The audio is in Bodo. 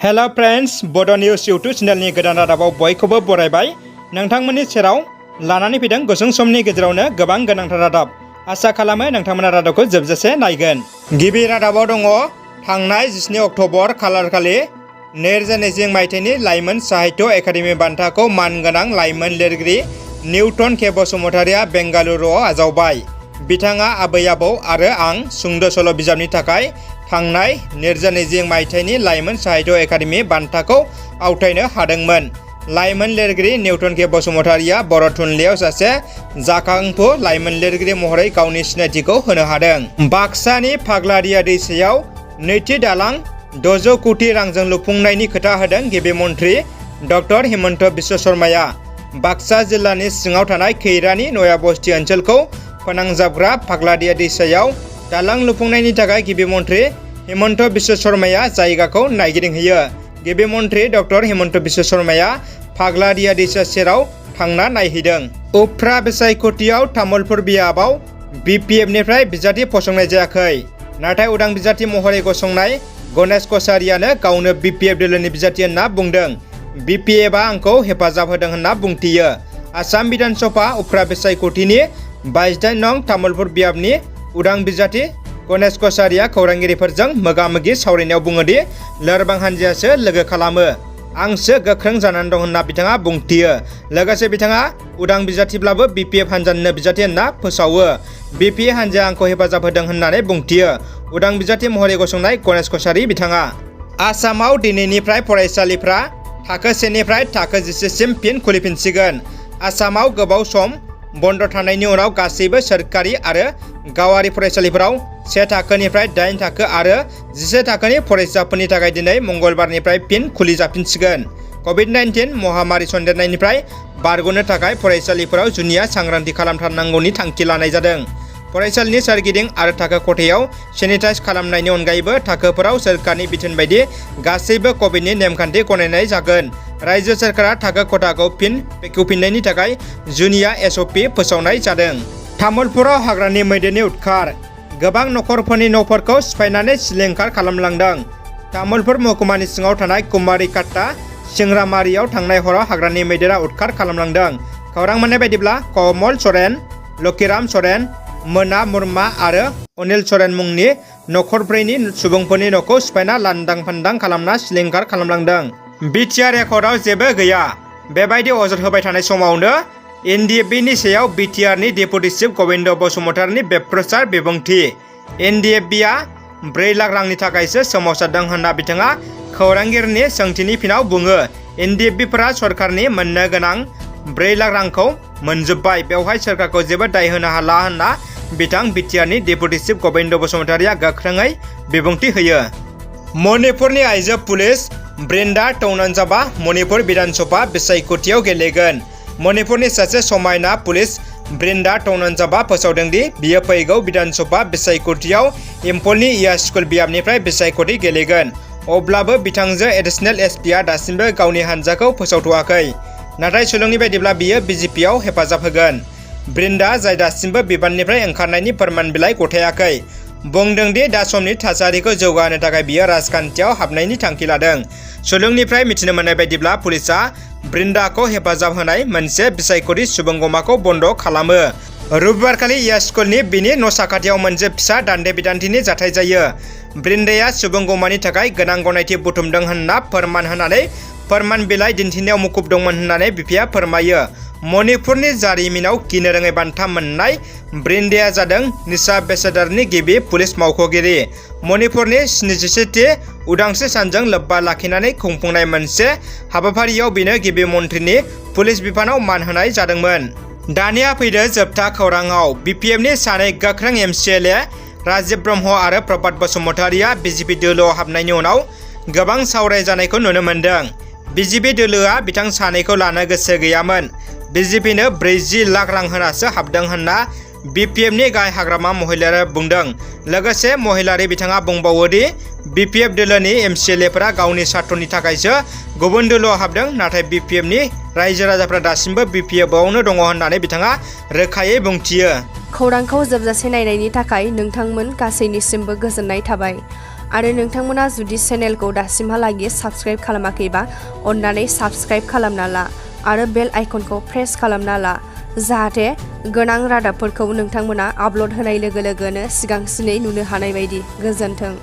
हेलो फ्रेंड्स, बड' निउज इउटुब चेनेलनि गोदान रादाबाव बयखौबो बरायबाय। नोंथांमोननि सेराव लानानै फैदों गुसुं समनि गेजेरावनो गोबां गोनांथार रादाब। आसा खालामो नोंथांमोना रादाबखौ जोबजासे नायगोन। गिबि रादाबाव दङ थांनाय 17 अक्ट'बर खालारखालि 2020 मायथाइनि लाइमोन साहित्य एकाडेमि बान्थाखौ मानगोनां लाइमोन लिरगिरि निउटन के बसुमतारिया बेंगालुरुआव आजावबाय। बिथाङा आबै आबौ आरो आं सुंद' सल' बिजाबनि थाखाय थांनाय 2020 मायथाइनि लाइमोन साहित्य एकाडेमि बान्थाखौ आवथायनो हादोंमोन। लाइमोन लिरगिरि निउटन के बसुमतारिया बर' थुनलाइयाव सासे जाखांफु लाइमोन लिरगिरि महरै गावनि सिनायथिखौ होनो हादों। बाक्सानि फाग्लादिया दैसायाव नैथि दालां 600 कोटि रांजों लुफुंनायनि खोथा होदों गिबि मन्थ्रि डक्टर हिमन्त बिश्व शर्माया। बाक्सा जिल्लानि सिङाव थानाय खैरानि नयाबस्ति ओनसोलखौ फोनांजाबग्रा फाग्लादिया दैसायाव दालां लुफुंनायनि थाखाय गिबि मन्थ्रि हिमन्त बिश्व शर्माया जायगाखौ नायगिदिंहैयो। गिबि मन्थ्रि डक्टर हिमन्त बिश्व शर्माया फाग्लादिया दैसा सेराव थांना नायहैदों। उफ्रा बिसायख'थियाव तामुलपुर बियाबाव BPFनिफ्राय बिजाथि फसंनाय जायाखै, नाथाय उदां बिजाथि महरै गसंनाय गणेश कछारियानो गावनो BPF दोलोनि बिजाथि होनना बुंदों। BPFआ आंखौ हेफाजाब होदों होनना बुंथियो। आसाम बिधान सभा उफ्रा बिसायख'थिनि 22 नं तामुलपुर बियाबनि उदां बिजाथि गणेश कछारिया खौरांगिरिफोरजों मोगा-मोगि सावरायनायाव बुङोदि लोरबां हान्जायासो लोगो खालामो, आंसो गोख्रों जानानै दं होनना बिथाङा बुंथियो। लोगोसे बिथाङा उदां बिजाथिब्लाबो BPF हान्जानिनो बिजाथि होनना फोसावो। BPF हान्जाया आंखौ हेफाजाब होदों होननानै बुंथियो। उदां बिजाथि महरै गसंनाय गणेश कछारि बिथाङा। आसामाव दिनैनिफ्राय फरायसालिफ्रा थाखो 1 निफ्राय थाखो 10 सिम फिन खुलिफिनसिगोन। आसामाव गोबाव सम बन्द थानायनि उनाव गासैबो सोरखारि आरो गावारि फरायसालिफोराव 1 थाखोनिफ्राय 8 थाखो आरो 11 थाखोनि फरायसाफोरनि थाखाय दिनै मंगलबारनिफ्राय फिन खुलिजाफिनसिगोन। COVID-19 महामारि सन्देरनायनिफ्राय बारग'नो थाखाय फरायसालिफोराव जुनिया सांग्रांथि खालामथारनांगौनि थांखि लानाय जादों। फरायसालिनि सोरगिदिं आरो थाखो खथायाव सेनिटाइज खालामनायनि अनगायैबो थाखोफोराव सोरखारनि बिथोन बायदि गासैबो कभिडनि नेमखान्थि गनायनाय जागोन। रायजो सोरखारा थाखो खथाखौ फिन बेखेवफिननायनि थाखाय जुनिया SOP फोसावनाय जादों। तामुलपुराव हाग्रानि मैदेरनि उदखार, गोबां नखरफोरनि न'फोरखौ सिफायनानै सिलिंखार खालामलांदों। तामुलपुर महकुमानि सिङाव थानाय कुमारिकाटा सिंग्रामारियाव थांनाय हराव हाग्रानि मैदेरा उदखार खालामलांदों। खौरां मोननाय बायदिब्ला कमल सरेन, लकिराम सरेन, मोना मुर्मा आरो अनिल सरेन मुंनि नखरब्रैनि सुबुंफोरनि न'खौ सिफायना लांदां-फांदां खालामना सिलिंखार खालामलांदों। BTR रेकर्डआव जेबो गैया। बेबायदि अजद होबाय थानाय समावनो NDFBनि सायाव BTRनि डेपुटि चिफ गबिन्द बसुमतारिनि बेप्रचार बिबुंथि। NDFBआ 4 लाख रांनि थाखायसो सोमावसारदों होनना बिथाङा खौरांगिरिनि सोंथिनि फिनाव बुङो। NDFBफोरा सरकारनि मोननो गोनां 4 लाख रांखौ मोनजोब्बाय, बेवहाय सोरखारखौ जेबो दाय होनो हाला होनना बिथां BTRनि डेपुटि चिफ गबिन्द बसुमतारिया गोख्रोङै बिबुंथि होयो। मणिपुरनि आइजो पुलिस ब्रिन्दा टौनानजाबा मणिपुर बिधान सभा बिसायख'थियाव गेलेगोन। मणिपुरनि सासे समायना पुलिस ब्रिन्दा टौनानजाबा फोसावदों दि बियो फैगौ बिधान सभा बिसायख'थियाव इम्फलनि स्कुल बियाबनिफ्राय बिसायख'थि गेलेगोन। अब्लाबो बिथांजो एडिशनेल SPआ दासिमबो गावनि हानजाखौ फोसावथ'वाखै, नाथाय सुलुंनि बायदिब्ला बियो BJPआव हेफाजाब होगोन। ब्रिन्दा, जाय दासिमबो बिबाननिफ्राय ओंखारनायनि फोरमान बिलाइ गथायाखै, बुंदों दि दा समनि थासारिखौ जौगाहोनो थाखाय बियो राजखान्थियाव हाबनायनि थांखि लादों। सुलुंनिफ्राय मिथिनो मोननाय बायदिब्ला पुलिसआ ब्रिन्दाखौ हेफाजाब होनाय मोनसे बिसायख'थि सुबुंगमाखौ बन्द खालामो। रबिबारखालि स्कुलनि बिनि न' साखाथियाव मोनसे फिसा दान्थे बिदान्थेनि जाथाय जायो। ब्रिन्दाया सुबुंगमानि थाखाय गोनां गनायथि बुथुमदों होनना फोरमान होनानै फोरमान बिलाइ दिन्थिनायाव मुखुब दंमोन होननानै बिफाया फोरमायो। मणिपुरनि जारिमिनाव गिनो रोङै बान्था मोननाय ब्रिन्दाया जादों निसा बेसादारनि गिबि पुलिस मावख'गिरि। मणिपुरनि 77थि उदांस्रि सानजों लोब्बा लाखिनानै खुंफुंनाय मोनसे हाबाफारियाव बिनो गिबि मन्थ्रिनि पुलिस बिफानाव मान होनाय जादोंमोन। दानिया फैदो जोबथा खौराङाव। BPFनि सानै गोख्रों MCLA राजीव ब्रह्म आरो प्रभात बसुमतारिया BJP दोलोआव हाबनायनि उनाव गोबां सावरायजानायखौ नुनो मोन्दों। BJP दोलोआ बिथां सानैखौ लानो गोसो गैयामोन। BJPनो 40 लाख रां होनासो हाबदों होनना BPFनि गाहाय हाग्रामा महिलारिया बुंदों। लोगोसे महिलारि बिथाङा बुंबावो दि BPF दोलोनि MCLAफोरा गावनि सार्थनि थाखायसो गुबुन दोलोआव हाबदों, नाथाय BPFनि रायजो राजाफ्रा दासिमबो BPFआवनो दङ होननानै बिथाङा रोखायै बुंथियो। खौरांखौ जोबजासे नायनायनि थाखाय नोंथांमोन गासैनिसिमबो गोजोननाय थाबाय। आरो नोंथांमोना जुदि चेनेलखौ दासिमहालागै साबस्क्राइब खालामाखैबा अन्नानै साबस्क्राइब खालामना ला आरो बेल आइकनखौ प्रेस खालामना ला जाहाथे गोनां रादाबफोरखौ नोंथांमोना आपल'ड होनाय लोगो लोगोनो सिगांसिनै नुनो हानाय बायदि। गोजोन्थों।